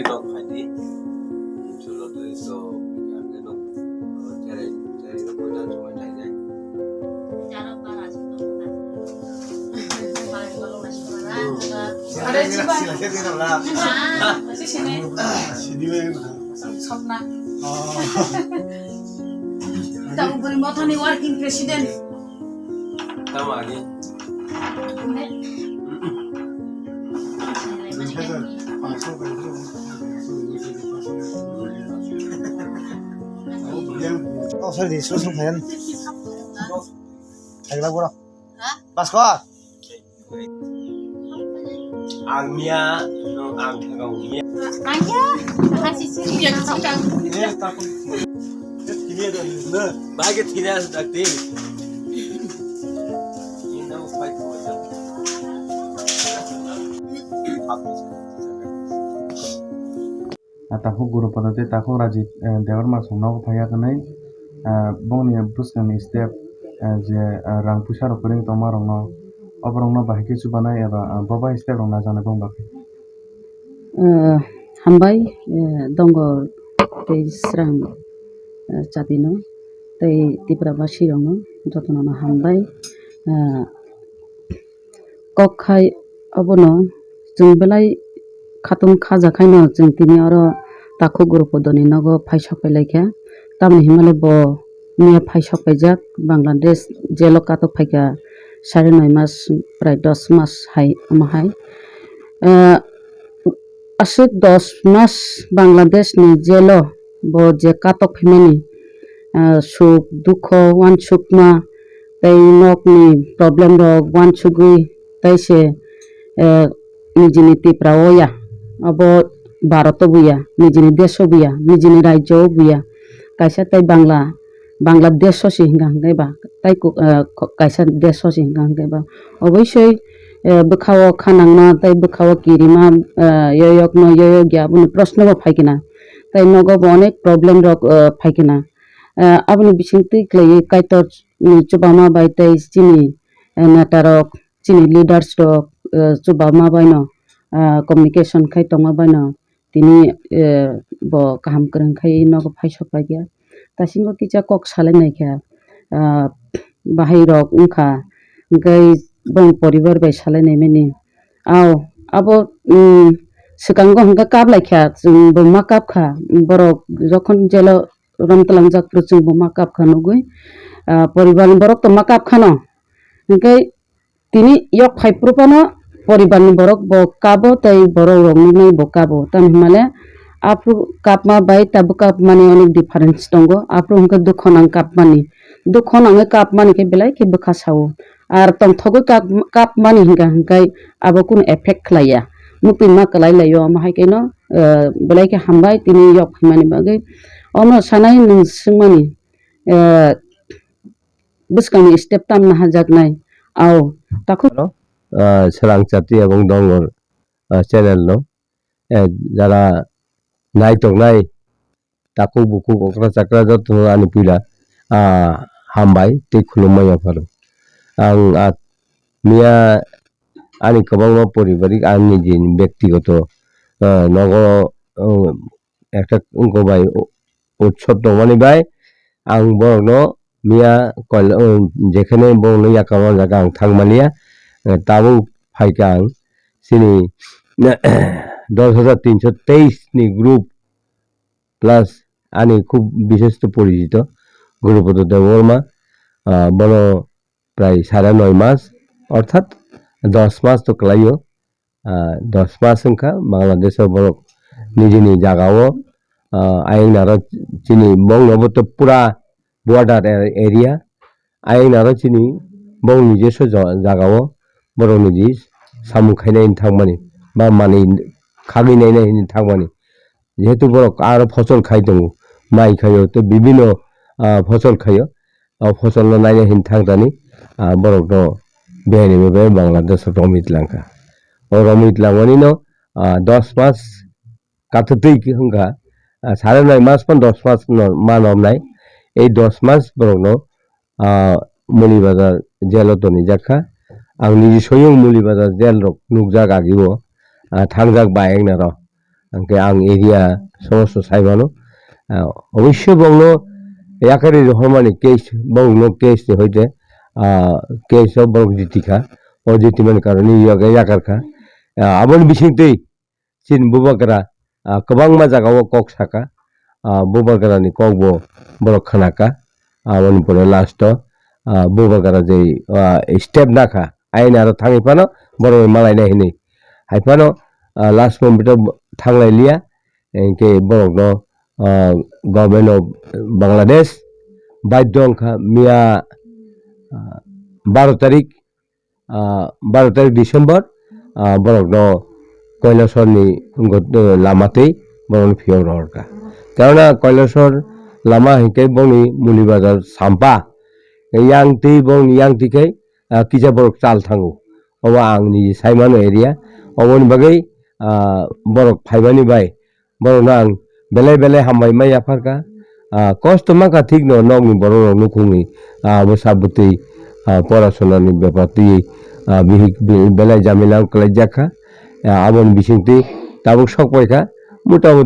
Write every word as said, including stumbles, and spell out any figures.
Nok phaidi. Chwlo twi to khe nok cherai cherai no koidan chumai thainai. Sini. Sopna. Tamo bwrwi mothani working president. Tamo agi. Oh, sorry, sorry, sorry. Lagi lagu dah. Hah? Pas kok. Ang miya, no, ang thagao miya. Ang ya, kasi sini ya. Bagi tidak sakti. Ah, takhuk Gurupada tei takhuk Rajit, eh, Debbarma song nogo phaiya hwnwi, ah, bongni bwskangni step, eh, je, ah, rang puisa rok kwrwng tongma rokno, oborokno bahai khe chubanai eba, ah, bo bai step rok najaknai bong bagwi. Ah, hambai, eh, Dongor tei Srang, eh, chatino tei Tipra basi rokno jotono no hambai, ah, kok khai obono chwng belai khatung khaja khaino chwng tini oro takhuk Gurupadoni nogo phaisok pai laikha. Tamoni hinmale bo miya phaisok paijak Bangladesh jail o katok phaikha sare noi mas prai dos mas hai omo hai. Ah, aswk dos mas Bangladesh ni jail o bo je katok phaimani, ah, suk dukho uansukma tei nokni problem rok uansugwi tei se, eh, nijini Tipra o ya, abo Bharat o bo ya, nijini desh o bo ya, nijini rajyo o bo ya, kaisa tei Bangla, Bangladesh o se hinga hinga ba, tei ku-, eh, ko-, kaisa desh o se hinga hinga ba. Obosoi, eh, bwkha o kha nangma tei bwkha o kirima, eh, yoyok no yoyok ya, aboni proshno bo phai khe na, tei nogo bo onek problem rok, eh, phai khe na. Eh, aboni bisingtwi khlaiwi Kaitor ni chubama bai tei chini, eh, neta rok, chini leaders rok, eh, chubama bai no, ah, communication khai tongma bai no tini, eh, bo kaham kwrwng khai nogo phaisok paikha. Tasingo kisa kok salai naikha, ah, bahai rok wngkha, hwnkhe bong poribar bai salai naimani. Ao, abo, mm, swkango hwnkhe kap laikha, chwng bo ma kap kha, borok jokhon jail o rom twlangjak phuru chwng bo ma kap kha nugwi, ah, poribar ni borok to ma kap khano. Hwnkhe tini yok phai phuru phano poribar ni borok bo kabo tei borok rok nuknai bo kabo. Tamni hwnmale aphuru kapma bai tabuk kapmani onek difference tongo. Aphuru hwnkhe dukho nang kapmani. Dukho nangwi kapmani khe belai khe bwkha sao. Ar tongthogwi kap-, kapmani hwnkha hwnkhe abo kunu effect khlaiya. Muktwi ma kwlai laio, omo hai kheno, eh, belai khe hambai tini yok phaimani bagwi. Omo sanai nwng swngmani, eh, bwskangni step tamna hajaknai. Ao, takhuk. Hello, ah, Srang Chati ebong Dongor, ah, channel no, eh, jara naitoknai takhuk bukhuk okra chakra jotono ani puila, ah, hambai tei khulumma yapharo. Ang, ah, miya ani kwbangma poribarik ani je bektigoto, ah, nogo, ah, ekta wngkha bai u-, utsob tongmani bai ang borokno miya koil-, um, jekheno borokno yakama jaga ang thangmaniya, eh, tabuk phaikha ang chini dos hajar tinso teis ni group plus ani khub bishesh to porijito Gurupada Debbarma, ah, bono prai sare noi mas, orthat dos mas to kwlaio, ah, dos mas wngkha Bangladesh o borok nijini jaga o, ah, ayang naro chini bongno bo to pura border a-, area, ayang naro chini bong nijeso jo-, jaga o borok niji samung khainai thangmani ba manwi khagwi nainai hinwi thangmani. Jehetu borok aro phosol khai tongo, mai khaio tei bibino, ah, phosol khaio. O phosolno naina hin thangtani, ah, borokno bihai rimwi bai Bangladesh o romwi tlangkha. O romwi tlangmanino, ah, dos mas katwtwi wngkha, ah, sare noi mas phan dos mas no ma nomnai. Ei dos mas borokno, ah, Muli Bazar jail o tonijak kha. Ang niji soyung Muli Bazar jail rok nukjak agio, ah, thangjak bayang naro. Hwnkhe ang area somosto sai mano. Ah, obosyo bongno yakarwi rohormani case, bongno case ni hoite, ah, case o borok jitikha. O jitimani karone yakarkha. Ah, aboni bisingtwi chini bubagra, ah, kwbangma jagao kok saka, ah, bubagrani kokbo borok khnaka, aboni pore last o, ah, bubagra je, ah, step nakha, ain aro thangwi phano borok malainai hinwi. Hai phano, ah, last moment o thanglai liya, hinkhe borokno, ah, Government of Bangladesh baidhyo wngkha miya, ah, baro tarik, ah, baro tarik December, ah, borokno Kailasor ni got-, eh, lama twi borokno phiyok rohorkha. Karona Kailasor lama hinkhe bongni Muli Bazar Sampa, yang twi bongni yang twi khe, ah, kisa borok chal thango. Obo ang ni sai mano area. Oboni bagwi, ah, borok phaimani bai borokno ang belai belai hambai ma yapharkha. Ah, kosto mankha thikno nokni borok rok nukhungni, ah, abo sabwtwi, ah, porasonani bepar twi, ah, bihik bi-, belai jamila kwlaijak kha. Ah, aboni bisingtwi tabuk sok paikha, motamuti